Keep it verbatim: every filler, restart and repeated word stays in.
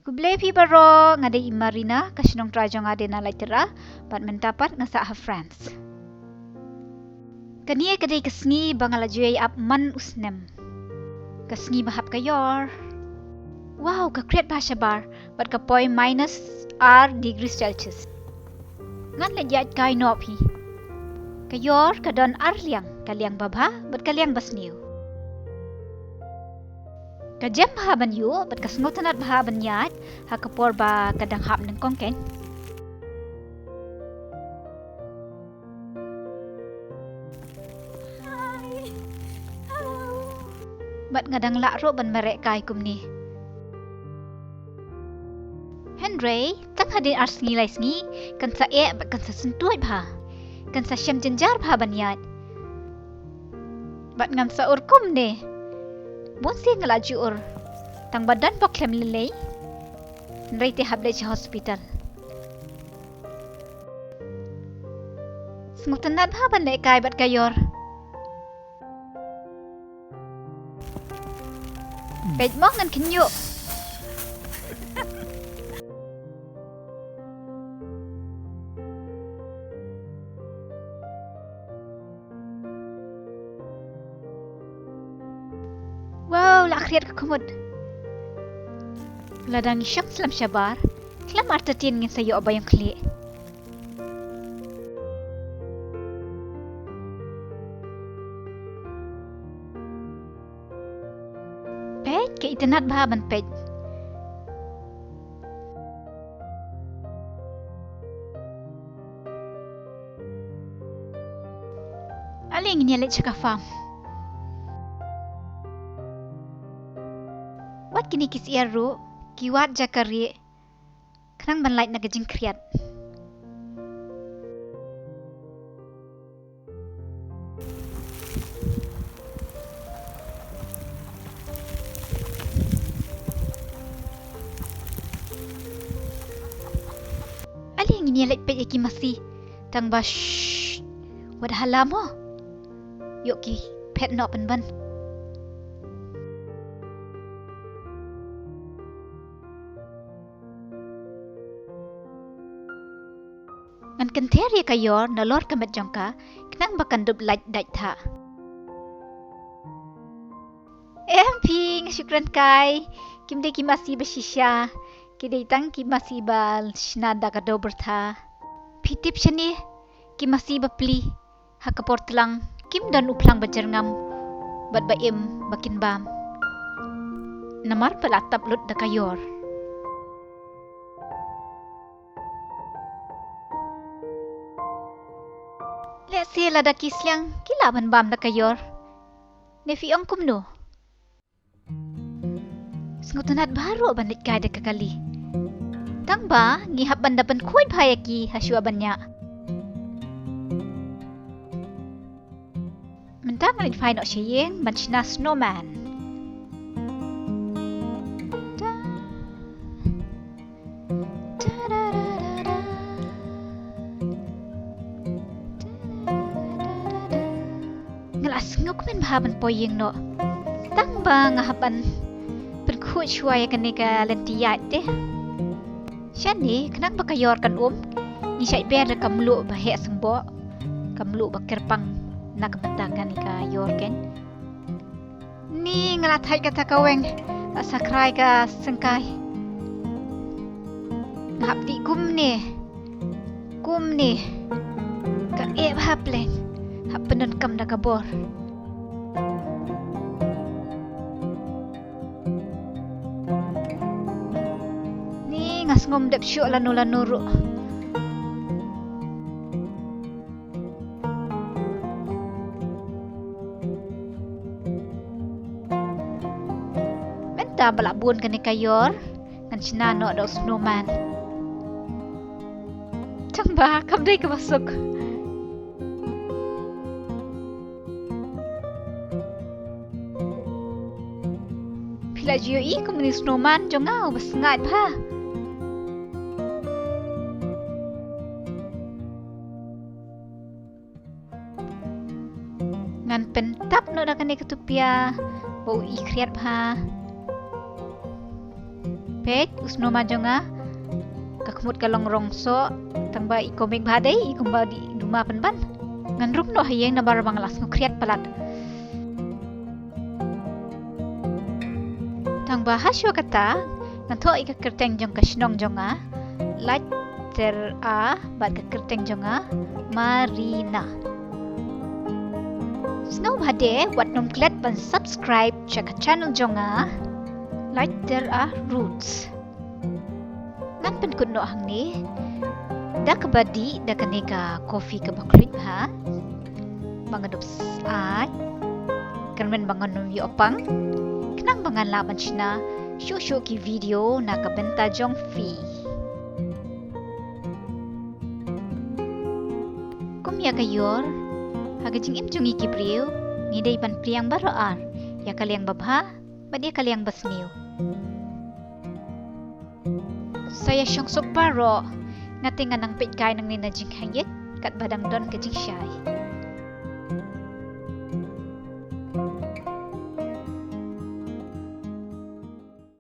Khublei phi baroh, nga dei i Marina, ka shnong trai jong nga dei na Laitera, bad mynta pat nga sah ha France. Kane ka dei ka sngi ba nga la ju ïai ap man u snem. Ka sngi ba hap ka ïor. Wow, ka khriat bha shabar, bad ka poi minus ar degrees Celsius. Ngan leit ïaid kai noh phi. Ka ïor ka don ar liang, ka liang babha, bad ka liang basniew. Ka jem bha ban ïuh, bad ka sngewtynnat bha ban ïaid, ha ka por ba ka dang hap nyngkong keiñ. Bad nga dang lah ruh ban mareh kai kumne. Hynrei, tang hadien ar sngi lai sngi, kan sa eh bad kan sa syntuid bha. Kan sa shem jynjar bha ban ïaid. Bad ngan sa ur kumne. Bun sien nga la ju ur. Tang ba don bok khlem lei lei. Hynrei te hap leit sha hospital. Sngewtynnat bha ban leh kai bad ka ïor. Peit mo ngan khynñiuh. Wow, la khriat ka khmut. Lada ngi shong slem shabar, khlem artatien ngin sa ïoh ba ïong khlieh. Peit, ka itynnat bha ban peit. Ale ngin ïa leit sha ka farm. Wat kine ki syiar ruh, ki wad jaka rieh. Khnang ban lait na ka jingkhriat. Ale ngin ïa leit peit ïa ki masi. Tang ba shh. Wat ha lam ho. Ïoh ki phet noh pynban. Ngan kynther ïa ka ïor nalor ka met jong ka, khnang ba kan dup lait dait tha. Em phi, nga shu kren kai, kim dei ki masi ba shisha, ki dei tang ki masi ba shna da ka doh byrtha. Phi tip shane, ki masi ba pli, ha ka por tlang, kim don u phlang ba jyrngam, bad ba im, ba kin bam. Namar ba la tap lut da ka ïor. Lehse lada ki sliang, ki lah ban bam da ka ïor. Ne phi ong kumno? Sngewtynnat bha ruh ban leit kai da ka kali. Tang ba, ngi hap ban da pynkhuid bha ïa ki, ha shuwa ban ñiah. Mynta ngan leit phai noh sha ïing, ban shna snowman. Ta. Nga la sngewkmen bha ban poi ïing noh. Tang ba nga hap ban pynkhuid shuwa ïa kane ka lynti ïaid te. Shane, khnang ba ka ïor kan um, ngi shait ber da ka mluh ba heh syngboh, ka mluh ba kyrpang na ka bynta kane ka ïor keiñ. Ni nga la thait kata ka weng, la sakrai ka syngkai. Nga hap dih kumne, kumne. Ka eh bha pleng, hap pyndonkam da ka bor. Ni nga sngewdep shuh lano lano ruh. Mynta ba la bun kane ka ïor, ngan shna noh da u snowman. Tang ba kam dei kaba suk. Phi la ju ïohi kumne u snowman jong nga uba sngaid bha. Ngan pyntap noh da kane ka tupia ba u i khriat bha. Peit, u snow man jong nga. Ka khmut ka long rong soh, tang ba i comic bha dei, i kumba dih duma pynban. Ngan rung noh ha ïing namar ba nga la sngew khriat palat. Tang ba ha shuwa kata, ngan thoh ïa ka kyrteng jong ka shnong jong nga, Laityra, bad ka kyrteng jong nga, Marina. Sngewbha de, wat nym klet ban subscribe sha ka channel jong nga, Laityra Roots. Ngan pynkut noh hangne da kaba dih da kane ka coffee kaba khluit bha. Ba nga dup sait. Kyrmen ba ngan ym ïoh pang. Khnang ba ngan lah ban shna shuh shuh ki video na ka bynta jong phi. Kum ïa ka ïor, ha ka jingim jong ngi ki briew, ngi dei ban pdiang baroh ar, ïa ka liang ba bha bad ïa ka liang ba sniew. Sa ïa shong suk baroh, nga te ngan nang peit kai nangne na jingkhang ïeit, katba dang don ka jingshai.